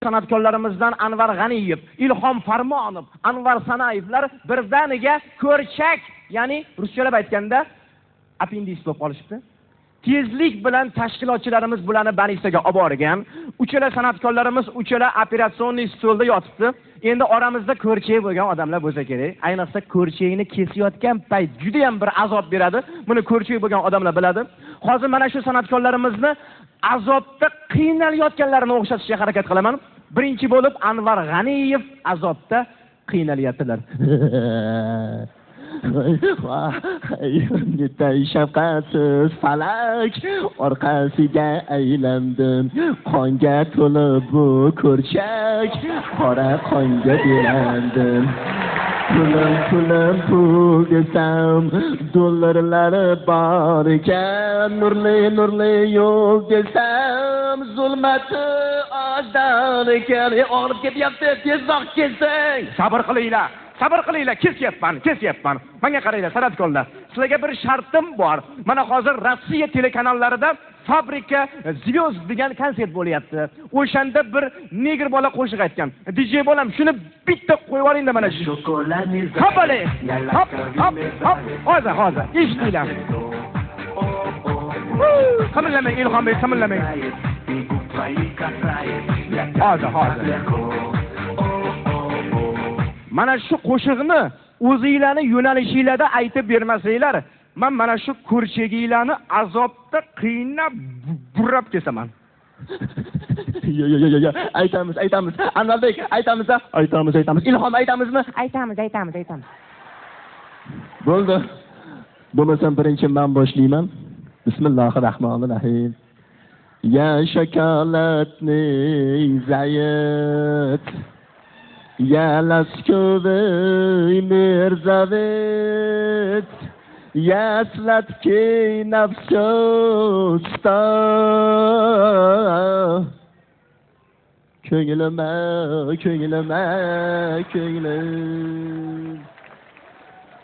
San'atkorlarimizdan Anvar G'aniyev, Ilhom Farmonov, Anvar Sanayevlar birdaniga ko'rchak, ya'ni ruschalab aytganda appendis bo'lib qolishibdi. Tezlik bilan tashkilotchilarimiz bularni banistaga olib borgan. Uchala san'atkorlarimiz uchala operatsionniy stolda yotibdi. Endi oramizda ko'rchak bo'lgan odamlar bo'lsa kerak. Ayniqsa ko'rchakni kesayotgan payt juda ham bir azob beradi. Buni ko'rchak bo'lgan odamlar biladi. Hozir mana shu san'atkorlarimizni azobda qiynalayotganlarini o'xshatishga harakat qilaman. Birinchi bo'lib Anvar G'aniyev azobda qiynalyaptilar. Voy, shafqatsiz falak orqasiga aylandim. Qonga to'lib bu ko'rchak, qora qonga belandim. Pulim pulim pul desam, dollarlari bor ekan. Nurli nurli yo'l desam, zulmati ojdon ekan. Og'rib ketyapti, tezroq kelsang. Sabr qilinglar. Sabr qilinglar, kesyapman, kesyapman. Menga qaranglar, san'atkorlar. Sizlarga bir shartim bor. Mana hozir Rossiya telekanallarida Fabrika Звезд degan konsert bo'lyapti. O'shanda bir negr bola qo'shiq aytgan. DJ bolam, shuni bitta qo'yib yuboringda mana shu. Hop, hop, hop, hop. Hozir, hozir. Eshitinglar. Qimirlamang, Ilhombek, qimirlamang. Hozir, hozir. Mana shu qo'shiqni o'zinglarni yo'nalishinglarda aytib bermasanglar, men mana shu ko'rchaginglarni azobda qiynab burab kesaman. Yo yo yo yo, aytamiz, aytamiz. Anvarbek, aytamiz, aytamiz, aytamiz. Ilhom aytamizmi? Aytamiz, aytamiz, aytamiz. Bo'ldi. Bo'lmasam birinchi men boshlayman. Bismillahirrohmanirrohim. Ya shokoladning zayt, я ласковый мерзавец, я сладкий на всё сто. Ko'nglim, ko'nglim, ko'nglim.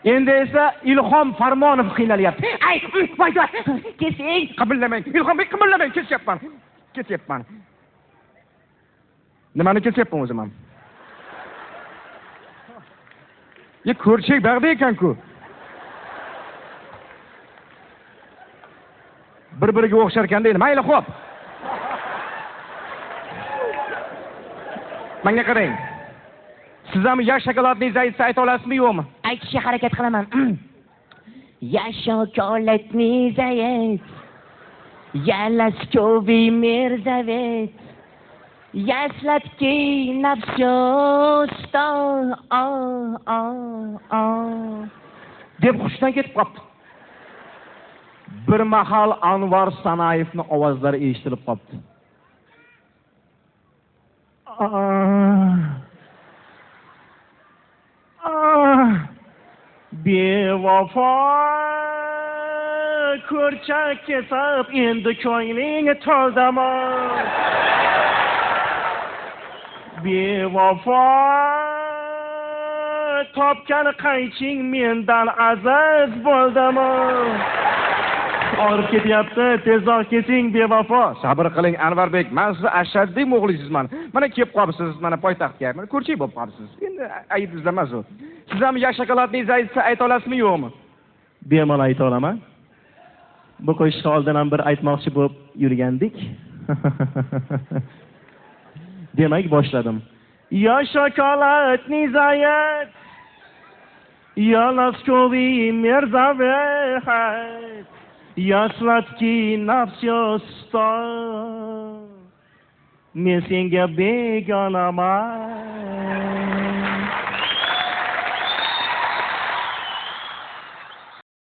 Endi esa Ilhom Farmonov qiynalyapti. Ay, voy voy, kesing. Qimirlamang, Ilhombek, qimirlamang, kesyapman. Kesyapman. Nimani kesyapman o'zim ham? Ye ko'rchak bag'da ekan-ku. Bir-biriga o'xshar ekan deydi. Mayli, xo'p. Menga qarang. Siz ham ya shokoladniy zaytsa ayta olasizmi, yo'qmi? Aytishga harakat qilaman. Ya shokoladniy zayt, ya ласковый мерзавец, я сладкий на всё сто. Deb hushdan ketib qoldi. Bir mahal Anvar Sanayevning ovozlari eshitilib qoldi. Bevafo ko'rchak kesib endi ko'ngling to'ldimi? Bevafo topgan qayching mendan aziz bo'ldimi? Og'rib ketyapti, tezroq kesing bevafo. Sabr qiling Anvarbek, men sizni ashaddiy muxlisizman. Mana kelib qolibsiz, mana poytaxtga, mana ko'rchak bo'lib qolibsiz. Endi ayb izlamas u. Siz ham ya shokoladniy zaytsa ayta olasizmi, yo'qmi? Bemalol ayta olaman. Bu qo'shiqni oldin ham bir aytmoqchi bo'lib yurgandik. Demak, boshladim. Ya shokoladniy zayt, ya ласковый мерзавец, я сладкий на всё сто. Men senga begonaman.